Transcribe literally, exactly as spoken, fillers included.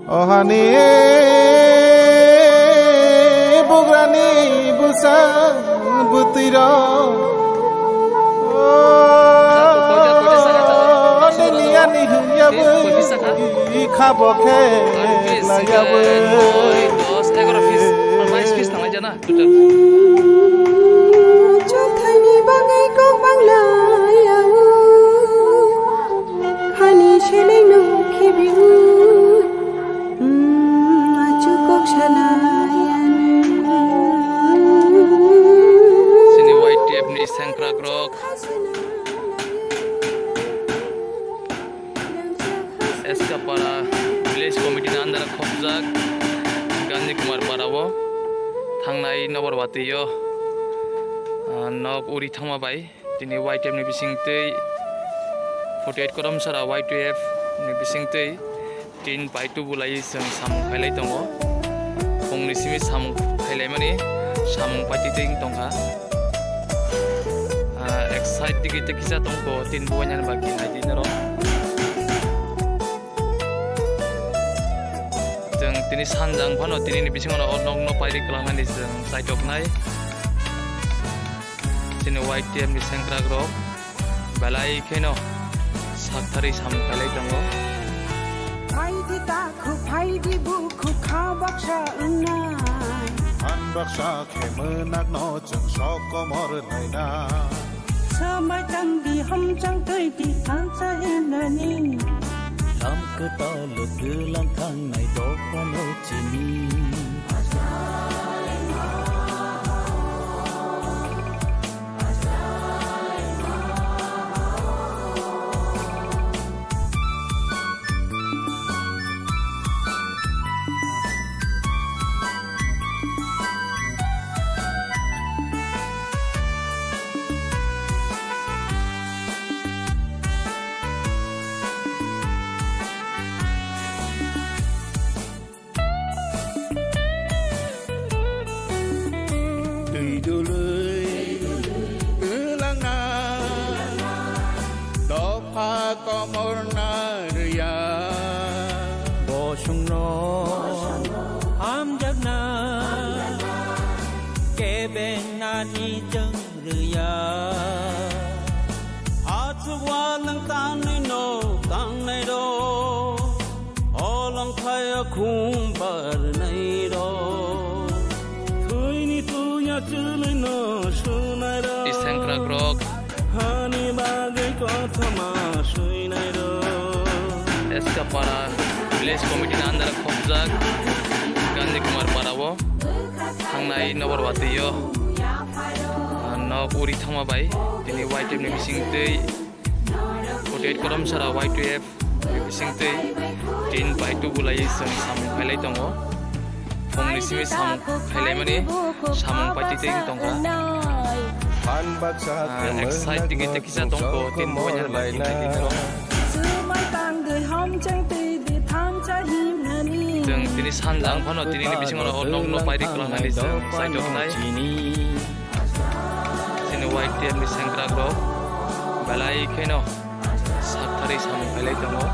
Ohani bugrani busa butiro. Nini ani huya bui khabo khe laya bui. Chothaini bagwi kok bangla yawo. Khani seleng no khibiu. Achu kok salai. Chini Y T F ni sengkrak rok. Eskapara Village Committee ni under o khopjak Gandhi Kumar Para o thangnai Noborwati o, ah, nok uri thangma bai tini Y T F ni bising twi forty eight Koromsara Y T F ni bising twi tin pai tubulai chwng samung khailai tongo. Phungni simi samung khailaimani samung paititwi wng tongkha. Ah, ek side digi tei kisa tongkho tin bubainani bagwi naidi norok. Chwng tini sanjang phano tini ni bisingo no o nokno pairi kwlangnani chwng chaitoknai. Chini Y T F ni sengkrak rok belai kheno saktharwi samung khailai tongo. Phaidi takhu, phaidi bukhu, kha baksa wngnai. Han baksa khe mwnakno chwng sok komor laina. Swmai tangdi hamchang twi di thansa hinani. Lam kwtal twlang thangnai dophano chini. Twi dului twlangna dopha komorna rwya. Bosongno hamjakna kebenani chwng rwya. Achuk walwng tangnai no tangnai rok, olong thaya khum barnai rok, thwini tuya chwlwi no sunai rok, isengkrak rok, hani bagwi kothoma suinai rok. Eskapara Village Committee ni under o khopjak Gandhi Kumar Para o thangnai Noborwati o, ah, nok uri thangma bai tini Y T F ni bising twi forty eight Koromsara Y T F ni bising twi tin pai tubulai chwng samung khailai tongo. Phungni simi samung khailaimani samung paititwi wng tongkha. Ah, ek side digi tei kisa tongkho, tin bubainani bagwi naidi norok. Chwng tini sanjang phano tini ni bisingo o nokno pairi kwlangnani chwng chaitoknai. Chini Y T F ni sengkrak rok belai kheno saktharwi samung khailai tongo.